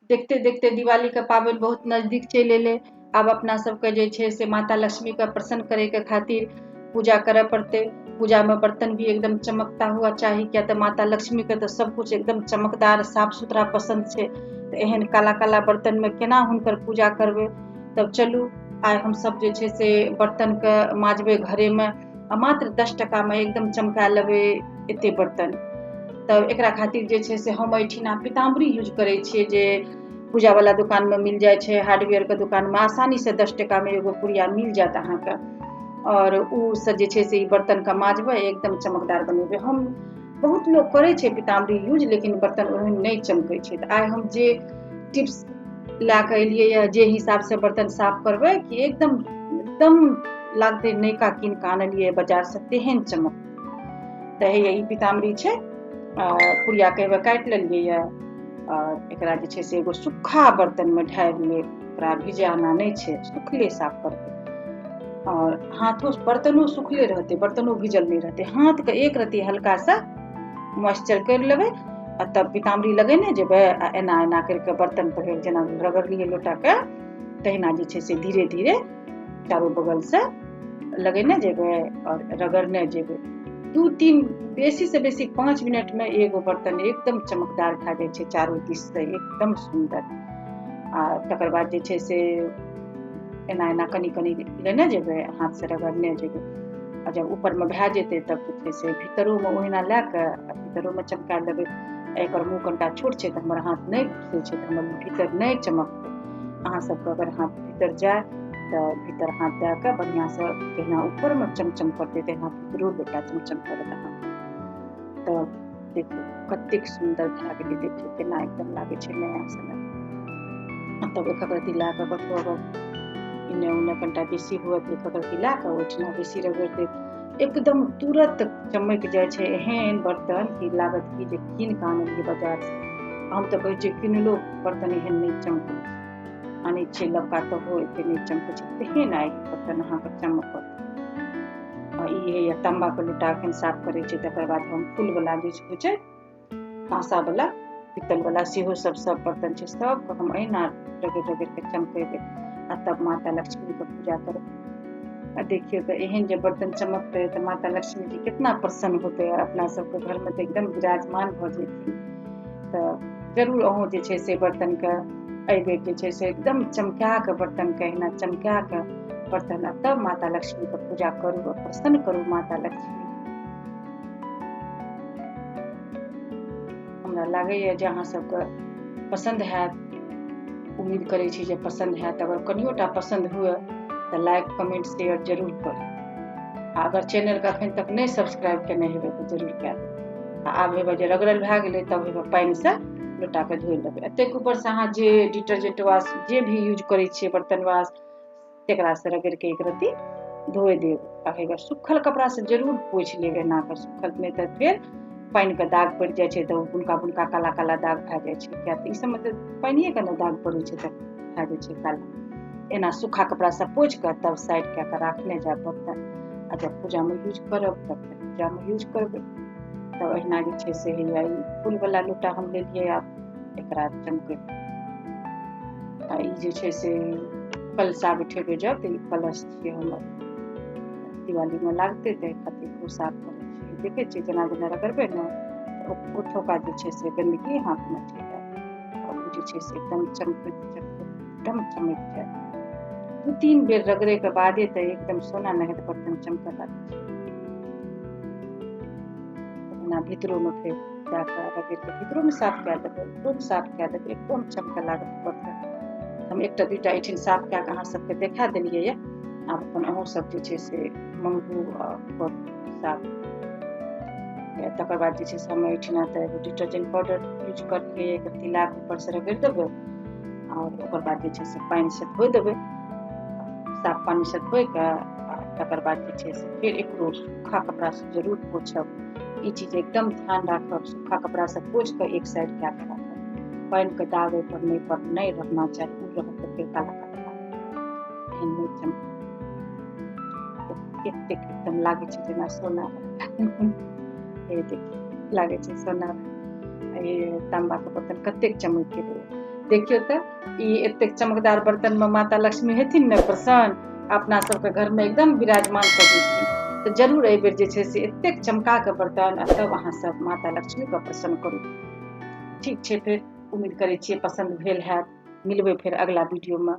देखते देखते दिवालीके पाबनि बहुत नजदीक चलि एलै। आब अपना सबके जे छै से माता लक्ष्मीके प्रसन्न करैके खातिर पूजा करऽ पड़तै। पूजामे बर्तन भी एकदम चमकता हुआ चाही, किया तऽ माता लक्ष्मीके तऽ सब कुछ एकदम चमकदार साफ सुथरा पसन्द छै। तऽ एहन काला काला बर्तनमे केना हुनकर पूजा करबै। तब चलू आइ हमसब जे छै से बर्तनके माजबै घरेमे, आ मात्र 10 टकामे एकदम चमका लेबै एते बर्तन। तब एकरा खातिर जे छै से हम एहिठिना पीताम्बरी यूज करै छियै, जे पूजावला दोकानमे मिल जाइ छै, हार्डवेयरके दोकानमे आसानीसँ 10 टकामे एगो पुड़िया मिल जायत अहाँके। आओर ओ से जे छै से ई बर्तनके माजबै, एकदम चमकदार बनेबै। हम बहुत लोक करै छै पीताम्बरी यूज, लेकिन बर्तन ओहन नहि चमकै छै। तऽ आइ हम जे टिप्स लए कऽ एलियै यऽ, जे हिसाबसँ बर्तन साफ करबै कि एकदम एकदम लागतै नयका कीन कऽ आनलियै बाजारसँ तेहन चमक। तऽ हे ई पीताम्बरी छै, पुड़ियाके हेबे काटि लेलियै यऽ, आओर एकरा जे छै से एगो सूखा बर्तनमे ढारि लेब, ओकरा भिजाना नहि छै, सुखले साफ करबै। आओर हाथो बर्तनो सुखले रहतै, बर्तनो भिजल नहि रहतै। हाथके एक रत्ती हल्का सा मॉइस्चर करि लेबै आ तब पीताम्बरी लगेने जेबै आ एना एना करि कऽ बर्तन पर जेना रगड़लियै लोटाके तहिना जे छै से धीरे धीरे चारू बगलसँ लगेने जेबै आओर रगड़ने जेबै। 2-3 बेसी से बेसी 5 मिनटमे एगो बर्तन एकदम चमकदार भए जाइ छै, चारू दिससँ एकदम सुन्दर। आ तकर बाद जे छै से एना एना कनि कनि लेने जेबै, हाथसँ रगड़ने जेबै। आ जब ऊपरमे भए जेतै तब जे छै से भीतरोमे ओहिना लए कऽ भीतरोमे चमका लेबै। एकर मुँह कनिटा छोट छै तऽ हमर हाथ नहि घुसै छै, तऽ हमर भीतर नहि चमकतै। अहाँ सबके अगर हाथ भीतर जाय तऽ भीतर हाथ दए कऽ बढ़िआँसँ जहिना ऊपरमे चमचम करतै तहिना भीतरो लोटा चमचम करत अहाँके। तऽ देखियौ कतेक सुन्दर भए गेलै, देखियौ केना एकदम लागै छै नया सनक। तब एक रत्ती लए कऽ कतबो अगर एन्ने ओन्ने कनिटा बेसी हुए तऽ एक रत्ती लए कऽ ओहिठिना बेसी रगड़ि देब, एकदम तुरत चमकि जाइ छै। एहन बर्तन कि लागत कि जे कीन कऽ आनलियै बाजारसँ। हम तऽ कहै छियै किनलो बर्तन एहन नहि चमकै छै, आनै छियै लबका तबो एते नहि चमकै छै, तेहन आइ बर्तन अहाँके चमकत। आ ई होइए ताम्बाके लोटा एखन साफ करै छियै। तकर बाद हम फूलवला जे होइ छै काँसावला पीतलवला सेहो सब सब बर्तन छै, सबके हम एहिना रगड़ि रगड़ि कऽ चमकेबै आ तब माता लक्ष्मीके पूजा करबै। आ देखियौ तऽ एहन जे बर्तन चमकतै तऽ माता लक्ष्मी जी कितना प्रसन्न होतै और अपना सबके घरमे तऽ एकदम विराजमान भऽ जेथिन। तऽ जरूर अहूँ जे छै से बर्तनके एहिबेर जे छै से एकदम चमका कऽ बर्तनके एहिना चमका कऽ बर्तन आ तब माता लक्ष्मीके पूजा करू आ प्रसन्न करू माता लक्ष्मी। हमरा लागैए जे अहाँ सबके पसन्द हैत, उम्मीद करै छी जे पसन्द हैत। अगर कनियोटा पसन्द हुए तऽ लाइक कमेंट शेयर जरूर करू। आ अगर चैनलके अखन तक नहि सब्सक्राइब केने हेबै तऽ जरूर कए देबै। आ आब हेबै जे रगड़ल भए गेलै तब हेबै पानिसँ लोटाके धोइ लेबै। एतेक ऊपरसँ अहाँ जे डिटर्जेंट वाश जे भी यूज करै छियै बर्तन वाश तकरासँ रगड़िके एक रत्ती धोइ देब। आ हेबै सुखल कपड़ासँ जरूर पोछि लेब एना कऽ सुखल, नहि तऽ फेर पानिके दाग पड़ि जाइ छै तऽ ओ बुनका बुनका काला काला दाग भए जाइ छै। किया तऽ ई सबमे तऽ पानिएके ने दाग पड़ै छै तऽ भए जाइ छै काला। एना सूखा कपड़ासँ पोछि कऽ तब साइड कए कऽ राखने जायब बर्तन। आ जब पूजामे यूज करब तब फेर पूजामे यूज करबै। तब एहिना जे छै से हैया ई फूलवला लोटा हम लेलियै, आब एकरा चमकेबै। आ ई जे छै से कलशा बैठेबै जब तऽ ई कलश छियै हमर, दिवालीमे लागतै तऽ एहि खातिर ओ साफ करै छियै। देखै छियै जेना जेना रगड़बै ने ओ थोका जे छै से गन्दगी हाथमे चलि आयत आ ओ जे छै से एकदम चमकैत चमकैत एकदम चमकि जायत। 2-3 बेर रगड़ैके बादे तऽ एकदम सोना नहैत बर्तन चमकऽ लागै छै। एना भीतरोमे फेर दए कऽ रगड़ि कऽ भीतरोमे साफ कए देबै, उपरोमे साफ कए देबै, एकदम चमकऽ लागत बर्तन। हम एकटा दूटा एहिठिन साफ कए कऽ अहाँ सबके देखा देलियै यऽ। आब अपन अहूँ सब जे छै से मंगबू आ करू साफ। तकर बाद जे छै से हम एहिठिना तऽ एगो डिटर्जेंट पाउडर यूज करलियै, एक रत्ती लए कऽ ऊपरसँ रगड़ि देबै आओर ओकर बाद जे छै से पानिसँ धोइ देबै, साफ पानिसँ धोइ कऽ। आ तकर बाद जे छै से फेर एकरो सूखा कपड़ासँ जरूर पोछब। ई चीज एकदम ध्यान राखब, सूखा कपड़ासँ पोछि कऽ एक साइड कए कऽ राखब। पानिके दाग ओहिपर नहि रहना चाही, ओ रहत तऽ फेर काला काला लागत, एहन नहि चमकत। कतेक एकदम लागै छै जेना सोना, हे देखियौ लागै छै सोना। ई ताम्बाके बर्तन कतेक चमकि गेलै। देखियौ तऽ ई एतेक चमकदार बर्तनमे माता लक्ष्मी हेथिन ने प्रसन्न, अपना सबके घरमे एकदम विराजमान कऽ देथिन। तऽ जरूर एहि बेर जे छै से एतेक चमका कऽ बर्तन आ तब अहाँ सब माता लक्ष्मीके प्रसन्न करू। ठीक छै, फेर उम्मीद करै छियै पसन्द भेल हैत। मिलबै फेर अगला वीडियोमे।